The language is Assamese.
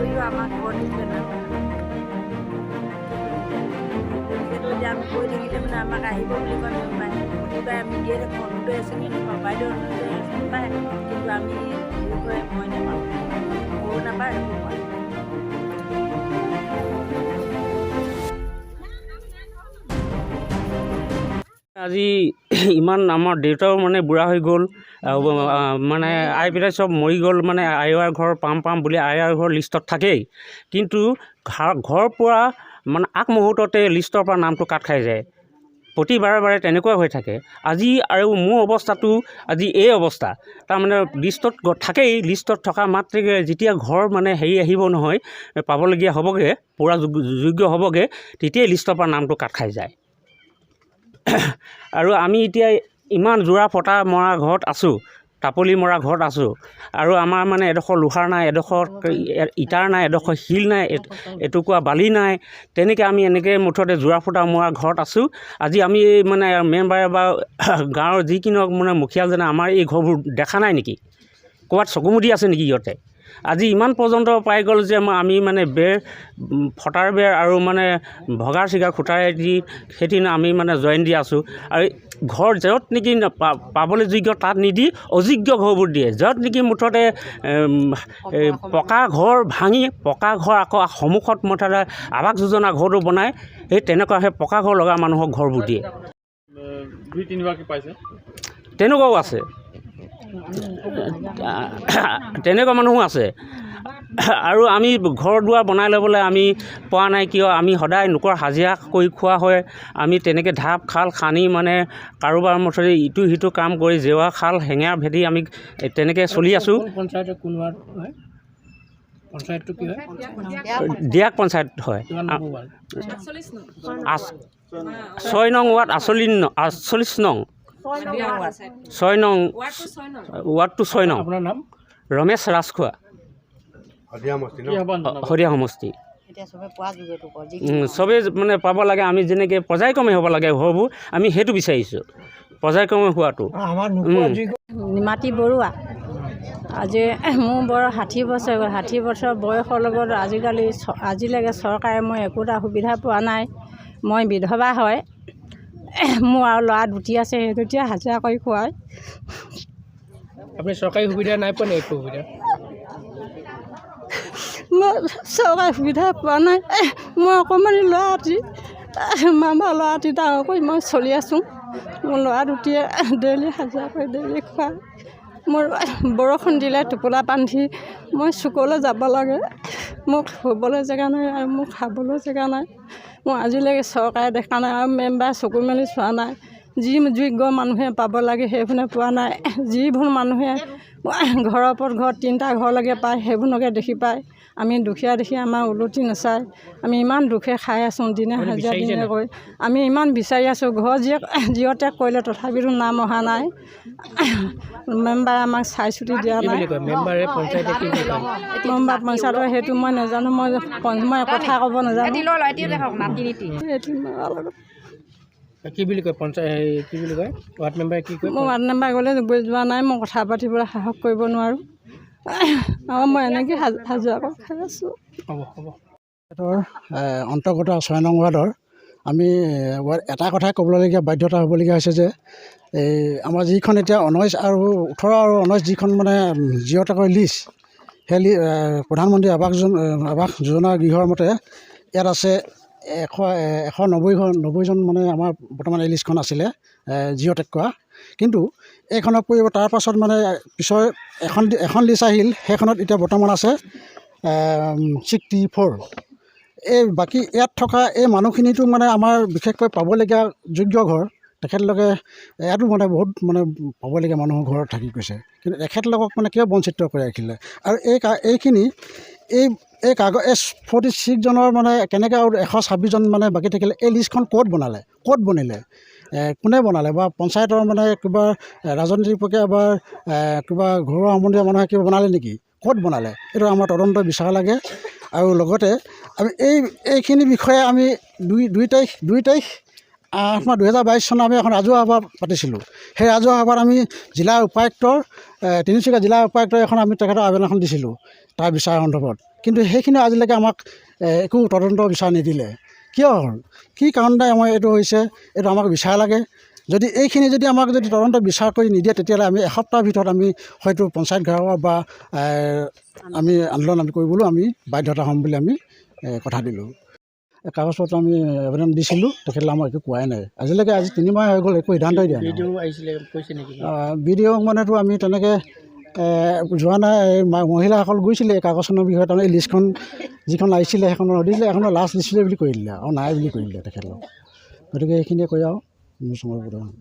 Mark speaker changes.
Speaker 1: কৰিও আমাক ঘৰ দিবলৈ নাই। সেইটো এতিয়া আমি কৈ থাকিলে মানে আমাক আহিব বুলি কয় মেম্বাৰে। প্ৰতিবাৰে আমি দিয়ে থাকোঁ, অৰুণোদয় আঁচনি নাপাওঁ বাইদেউ, অৰুণোদয় আঁচনি পায়, কিন্তু আমি হেৰি কৰে, মই নাপাওঁ, ময়ো নাপায়, একো পোৱা নাই।
Speaker 2: আজি ইমান আমাৰ দেউতাও মানে বুঢ়া হৈ গ'ল আৰু মানে আই পিতাই চব মৰি গ'ল। মানে আইৱাৰ ঘৰ পাম পাম বুলি আইৱাৰ ঘৰ লিষ্টত থাকেই, কিন্তু ঘৰ পোৱা মানে আগমুহূৰ্ততে লিষ্টৰ পৰা নামটো কাট খাই যায়। প্ৰতি বাৰে বাৰে তেনেকুৱা হৈ থাকে। আজি আৰু মোৰ অৱস্থাটো আজি এই অৱস্থা, তাৰমানে লিষ্টত থাকেই, লিষ্টত থকা মাত্ৰকে যেতিয়া ঘৰ মানে হেৰি আহিব নহয়, পাবলগীয়া হ'বগৈ, পূৰা যোগ্য হ'বগৈ, তেতিয়াই লিষ্টৰ পৰা নামটো কাট খাই যায়। আৰু আমি এতিয়া ইমান যোৰা ফটা মৰা ঘৰত আছোঁ, টাপলি মৰা ঘৰত আছোঁ, আৰু আমাৰ মানে এডোখৰ লোহাৰ নাই, এডোখৰ ইটাৰ নাই, এডোখৰ শিল নাই, এটুকুৰা বালি নাই। তেনেকৈ আমি এনেকৈ মুঠতে যোৰা ফুটা মৰা ঘৰত আছোঁ। আজি আমি এই মানে মেম্বাৰে বা গাঁৱৰ যিকিনো মানে মুখিয়ালজনে আমাৰ এই ঘৰবোৰ দেখা নাই নেকি? ক'ৰবাত চকু মুদি আছে নেকি ইহঁতে? আজি ইমান পৰ্যন্ত পাই গ'ল যে আমি মানে বেৰ ফটাৰ বেৰ আৰু মানে ভগাৰ চিগাৰ খুঁটাৰে দি সেইদিনা আমি মানে জইন দি আছোঁ। আৰু ঘৰ য'ত নেকি পাবলৈ যোগ্য তাত নিদি অযোগ্য ঘৰবোৰ দিয়ে, য'ত নেকি মুঠতে পকা ঘৰ ভাঙি পকা ঘৰ আকৌ সন্মুখত মুঠতে আৱাস যোজনা ঘৰটো বনাই, সেই তেনেকুৱা সেই পকা ঘৰ লগা মানুহক ঘৰবোৰ দিয়ে।
Speaker 3: দুই তিনিবাৰকৈ পাইছে।
Speaker 2: তেনেকুৱাও আছে, তেনেকুৱা মানুহো আছে। আৰু আমি ঘৰ দুৱাৰ বনাই ল'বলৈ আমি পোৱা নাই। কিয়? আমি সদায় লোকৰ হাজিৰা কৰি খোৱা হয়। আমি তেনেকৈ ঢাপ খাল খান্দি মানে কাৰোবাৰ মুঠতে ইটো সিটো কাম কৰি জেওৰা খাল হেঙেৰা ভেটি আমি তেনেকৈ চলি আছোঁ।
Speaker 4: কোন পঞ্চায়তৰ কোন ৱাৰ্ড হয়? পঞ্চায়তটো কি হয়?
Speaker 2: ডিৰাক পঞ্চায়ত হয়।
Speaker 4: কিমান নম্বৰ ৱাৰ্ড?
Speaker 2: 6 নং ৱাৰ্ড, 48 নং, 6 নং ৱাৰ্ডটো, 6 নং।
Speaker 4: আপোনাৰ নাম?
Speaker 2: ৰমেশ ৰাজখোৱা।
Speaker 3: কি আহ্বান জনাব?
Speaker 2: শদিয়া সমষ্টি। চবেই মানে পাব লাগে। আমি যেনেকৈ পৰ্যায়ক্ৰমে হ'ব লাগে ঘৰবোৰ, আমি সেইটো বিচাৰিছোঁ, পৰ্যায়ক্ৰমে হোৱাটো।
Speaker 5: নিমাতী বৰুৱা। আজি মোৰ বয়স 60 বছৰ গ'ল। 60 বছৰ বয়সৰ লগত আজিকালি আজিলৈকে চৰকাৰে মই একোটা সুবিধা পোৱা নাই। মই বিধৱা হয়। মোৰ আৰু ল'ৰা দুটি আছে, সেই দুটিয়ে হাজিৰা কৰি খুৱায়।
Speaker 4: আপুনি চৰকাৰী সুবিধা নাই পোৱা নেকি? একো সুবিধা?
Speaker 5: মই চৰকাৰী সুবিধা পোৱা নাই। মই অকণমানি ল'ৰা এটি, মামা ল'ৰা এটি ডাঙৰ কৰি মই চলি আছোঁ। মোৰ ল'ৰা দুটিয়ে ডেইলি হাজিৰা কৰি ডেইলি খুৱায়। মোৰ বৰষুণ দিলে টোপোলা বান্ধি মই চুকলৈ যাব লাগে। মোক শুবলৈ জেগা নাই আৰু মোক খাবলৈও জেগা নাই। মোৰ আজিলৈকে চৰকাৰে দেখা নাই আৰু মেম্বাৰে চকু মেলি চোৱা নাই। যি যোগ্য মানুহে পাব লাগে সেইবোৰে পোৱা নাই। যিবোৰ মানুহে ঘৰৰ ওপৰত ঘৰ তিনিটা ঘৰলৈকে পায় সেইবোৰকে দেখি পায়। আমি দুখীয়া দেখি আমাৰ ওলটি নাচায়। আমি ইমান দুখে খাই আছোঁ দিনে
Speaker 4: আপুনি
Speaker 5: হাজিৰা
Speaker 4: বিচাৰিছে
Speaker 5: দিনে
Speaker 4: নাই?
Speaker 5: কৰি আমি ইমান বিচাৰি আছোঁ। ঘৰ জিঅ'টেগ কৰিলে তথাপিতো নাম অহা নাই। মেম্বাৰে আমাক চাই চুটি দিয়া
Speaker 4: কি
Speaker 5: নাই।
Speaker 4: বুলি কয় মেম্বাৰে, পঞ্চায়তে কি বুলি কয়?
Speaker 5: মেম্বাৰ পঞ্চায়তৰ সেইটো মই নাজানো। মই কথা ক'ব নাজানো। সেইটো লগত
Speaker 4: কি বুলি কয় পঞ্চায়ত, কি বুলি কয় ৱাৰ্ড মেম্বাৰে, কি কয়?
Speaker 5: মই ৱাৰ্ড মেম্বাৰ গ'লে গৈ যোৱা নাই। মই কথা পাতিবলৈ সাহস কৰিব নোৱাৰোঁ আৰু মই এনেকৈ হাজিৰা কৰি খাই আছোঁ।
Speaker 4: হ'ব হ'ব।
Speaker 6: অন্তৰ্গত 6 নং ৱাৰ্ডৰ আমি এটা কথাই ক'বলগীয়া বাধ্যতা হ'বলগীয়া হৈছে যে এই আমাৰ যিখন এতিয়া 19 আৰু 18 আৰু 19 যিখন মানে জিঅ' টেগৰ লিষ্ট, সেই প্ৰধানমন্ত্ৰী আৱাস যোজনা গৃহৰ মতে ইয়াত আছে 190 ঘৰ, 90জন মানে আমাৰ বৰ্তমান এই লিষ্টখন আছিলে জিঅ' টেগ কৰা। কিন্তু এইখনৰ পৰিৱৰ্তে তাৰ পাছত মানে পিছৰ এখন লিষ্ট আহিল, সেইখনত এতিয়া বৰ্তমান আছে 64। এই বাকী ইয়াত থকা এই মানুহখিনিতো মানে আমাৰ বিশেষকৈ পাবলগীয়া যোগ্য ঘৰ, তেখেতলোকে ইয়াতো মানে বহুত মানে পাবলগীয়া মানুহৰ ঘৰত থাকি গৈছে। কিন্তু তেখেতলোকক মানে কিয় বঞ্চিত কৰি ৰাখিলে? আৰু এইখিনি এই কাগজ এই 46জনৰ মানে কেনেকৈ আৰু 126জন মানে বাকী থাকিলে? এই লিষ্টখন ক'ত বনালে, ক'ত বনিলে, কোনে বনালে? বা পঞ্চায়তৰ মানে কিবা ৰাজনৈতিক প্ৰক্ৰিয়া বা কিবা ঘৰুৱা সম্বন্ধীয় মানুহে কিবা বনালে নেকি? ক'ত বনালে? এইটো আমাৰ তদন্ত বিচাৰ লাগে। আৰু লগতে আমি এইখিনি বিষয়ে আমি 2 তাৰিখ 8 মাহ 2022 চনত আমি এখন ৰাজহুৱা সভা পাতিছিলোঁ। সেই ৰাজহুৱা সভাত আমি জিলা উপায়ুক্তৰ, তিনিচুকীয়া জিলা উপায়ুক্তৰ এখন আমি তেখেতৰ আবেদন এখন দিছিলোঁ তাৰ বিচাৰ সন্দৰ্ভত। কিন্তু সেইখিনি আজিলৈকে আমাক একো তদন্ত বিচাৰ নিদিলে। কিয় হ'ল, কি কাৰণতে আমাৰ এইটো হৈছে, এইটো আমাক বিচাৰ লাগে। যদি এইখিনি যদি আমাক যদি তদন্ত বিচাৰ কৰি নিদিয়ে, তেতিয়াহ'লে আমি এসপ্তাহৰ ভিতৰত আমি হয়তো পঞ্চায়ত ঘেৰাও বা আমি আন্দোলন আমি কৰিবলৈও আমি বাধ্যতা হ'ম বুলি আমি কথা দিলোঁ। এই কাগজ পত্ৰ আমি আবেদন দিছিলোঁ, তেখেতলোকে আমাক একো কোৱাই নাই আজিলৈকে। আজি 3 মাহ হৈ গ'ল, একো সিদ্ধান্তই দিয়া নাই।
Speaker 4: ভিডিঅ' আহিছিলে, কৈছে নেকি?
Speaker 6: বি ডি অ' মানেতো আমি তেনেকৈ যোৱা নাই। এই মহিলাসকল গৈছিলে এই কাগজখনৰ বিষয়ে। তাৰমানে এই লিষ্টখন যিখন আহিছিলে, সেইখনৰ দিছিলে, এইখনৰ লাষ্ট দিছিলে বুলি কৈ দিলে আৰু নাই বুলি কৈ দিলে তেখেতলোক। গতিকে এইখিনিয়ে কৈ আৰু মোৰ চমৰ প্ৰধান।